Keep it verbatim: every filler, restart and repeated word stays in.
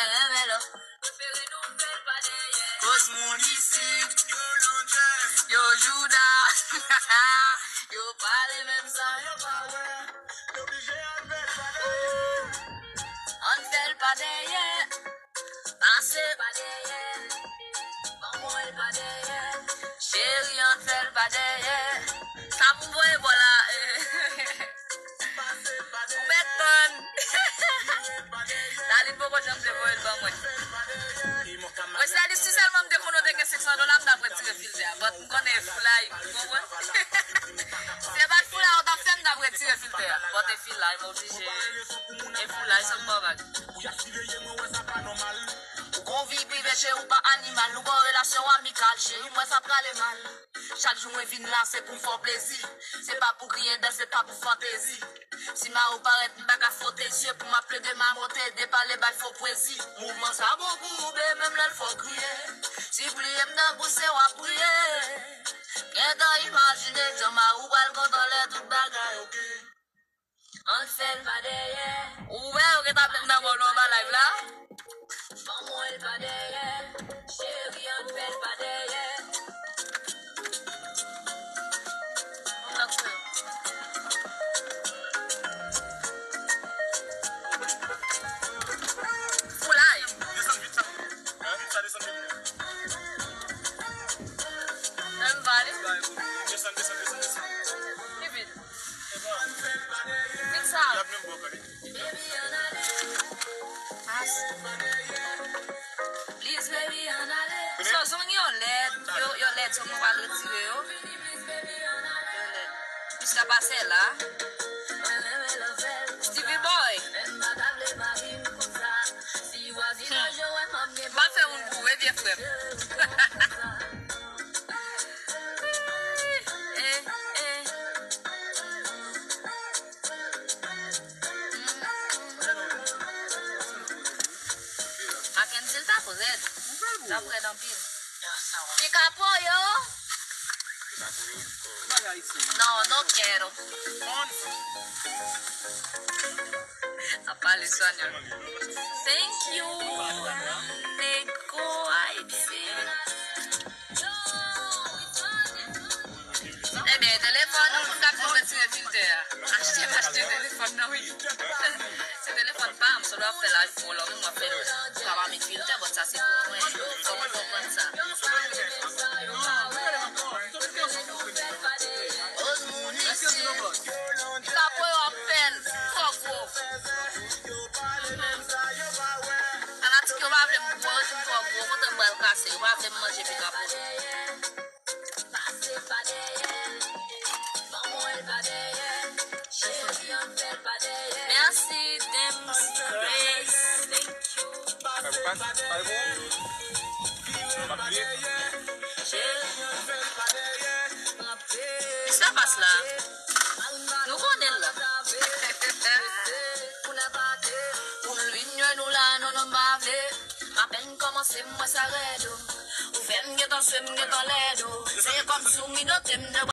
renmen lò. Koz moun isit, yo Jouda, yo pale menm san yo pa wè. Ann fè l pa dèyè. Pase pa dèyè. Ban mwen l pa dèyè. Cheri, ann fè l pa dèyè. Sa pou m voye bò la. Ou mèt tann. Lalin poko janm te voye l ban mwen. Mwen, si Lalin, si sèlman m te konnen w te gen senk san dola, m t ap retire filtè a. But m konnen e foulay, ou konprann? Si se pa t foulay ou t ap fè, m t ap retire filtè a. But e foulay, m oblije. E foulay, sa m pa vag. Ou gon vi prive, cheri, ou pa animal. Nou gon relasyon amikal, cheri, mwen sa prale mal. Chak jou mwen vin la, se pou m fè w plezi. Se pa pou griyen dan, se pa pou fantezi. Si mari w parèt, m pa ka fwote zye pou m ap plede mamote, depale bay fo pwezi. Mouvman sa bon pou oube, menm lè l fè w kriye. Sipliye m tankou se w ap priye. Gentan imajine jan mari w pral kontan lè tout bagay oke. Ann fè l pa dèyè. Ou wè, yo gentan ap nan bò nou anba live la. Ban mwen l pa dèyè. Cheri, ann fè l pa dèyè. Foulay. Desann vit sa. Hein? Vit sa, desann vit. Lè m vale. Desann, desann, desann, desann. Pi vit. Vit sa. Y ap menm bò kale. As. Please, baby, ann ale. So, zong yo lèd, yo, yo lèd, so, mwen pral retire yo. Yo lèd. Jiska pase la. Stevie Boy. Hmm. M ap fè moun pou ou, wi, vye frè m. Eh, eh. Mackenzie, l t ap rèd. L t ap rèd anpil. Pikapo yo. No, no quiero. Ap pale espanyòl. Thank you, Neko Haiti. Ebyen, telefòn, moun k ap di m retire filtè a. Achte m, achte telefòn nan, wi. Se telefòn pa m, so lè w ap fè live pou yon lòt moun, w ap fè l. Ou ka pa met filtè, but sa se pou mwen. Fò mwen konprann sa. Oz moun isi. Kapo yo ap fè l twò gwo. Fanatik yo pa vle m gwo, rejim twò gwo, kote m pral kase, yo pa vle m manje pikapo. Merci, Dems Grace. Thank you. Sa pas la. Nou konnen l la. Pou lwin yo nou la, non, non, m pa vle. Apèn kòmanse, m wè sa rèd, o. Ou fè m gentan swe, m gentan lèd, o. Se kòmsi w minote m de